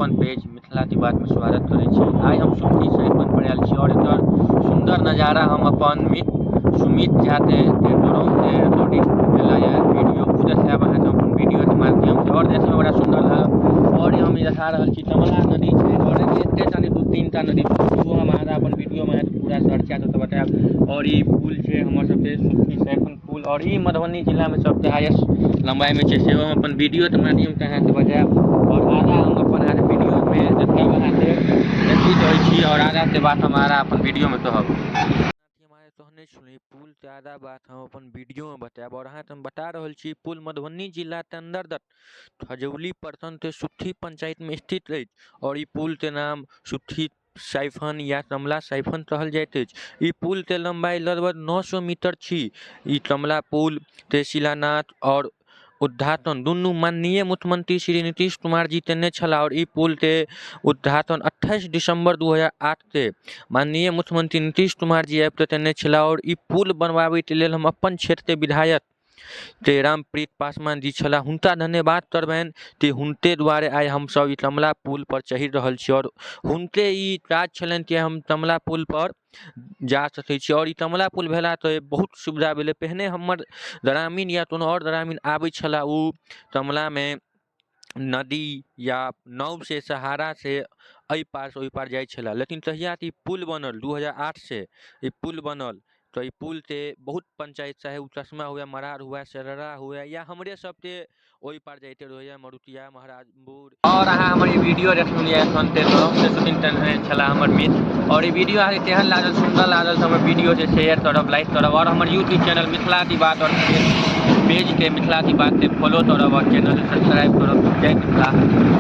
अपन पेज मिथिला की बातमे स्वागत करै छी। आइ हम सुखी सरिपन पर आयल छी और एकर सुन्दर नजारा हम अपन मित्र सुमित झा के ड्रोन से रिकॉर्डिंग भेला यऽ वीडियो ओ देखायब अहाँके अपन वीडियोके माध्यमसँ। और देखैमे बड़ा सुन्दर लागल और हम ई देखा रहल छी कमला नदी छै और एतेक टा दू तीन टा नदी छै, ओहो हम अहाँके अपन वीडियोमे अहाँके पूरा चर्चा कऽ के बतायब। और ई पुल छै हमर सबके सुखी सरिपन पुल और ई मधुबनी जिलामे सबसँ हाईएस्ट लम्बाइमे छै, सेहो हम अपन वीडियोके माध्यमसँ अहाँके बतायब। और आगाँ हम अपन अहाँके वीडियोमे देखायब, अहाँके की कहै छी और आगाँके बात हम आगाँ अपन वीडियोमे कहब। कहने छली पुलके आधा बात हम अपन वीडियोमे बतायब और अहाँके हम बता रहल छी, पुल मधुबनी जिलाके अन्तर्गत खजौली प्रखण्डके सुट्ठी पंचायतमे स्थित अछि और ई पुलके नाम सुट्ठी साइफन या कमला साइफन कहल जाइत अछि। ई पुलके लम्बाइ लगभग 900 मीटर छी। ई कमला पुलके शिलान्यास और उद्घाटन दुनू माननीय मुख्यमंत्री श्री नीतीश कुमार जी केने छलाह और ई पुलके उद्घाटन 28 दिसम्बर 2008के माननीय मुख्यमंत्री नीतीश कुमार जी आबिकऽ केने छलाह। और ई पुल बनबाबैके लेल हम अपन क्षेत्रके विधायक जे रामप्रीत पासवान जी छलाह, हुनका धन्यवाद करबनि कि हुनके दुआरे आइ हमसभ ई कमला पुलपर चढ़ि रहल छी और हुनके ई काज छलनि कि हम कमला पुलपर जा सकै छी। आओर ई कमला पुल भेला तऽ बहुत सुविधा भेलै। पहिने हमर ग्रामीण या कोनो आओर ग्रामीण आबै छलाह, ओ कमलामे नदी या नावसँ सहारासँ एहि पारसँ ओहि पार जाइ छलाह, लेकिन तहियासँ ई पुल बनल, 2008सँ ई पुल बनल, तऽ ई पुलसँ बहुत पञ्चायत, चाहे ओ चश्मा हुए, मरार हुए, सररा हुए या हमरे सबके ओहि पार जाइते रहैए, मरुतिया महाराजपुर। और अहाँ हमर ई वीडियो देखलहुँ यऽ एखन ते से शूटिंग छलाह हमर मित्र और ई वीडियो अहाँके केहन लागल, सुन्दर लागल तऽ हमर वीडियो जे शेयर करब, लाइक करब और हमर यूट्यूब चैनल मिथिला की बात और पेजके मिथिला की बातके फॉलो करब और चैनल सब्सक्राइब करब। जय मिथिला।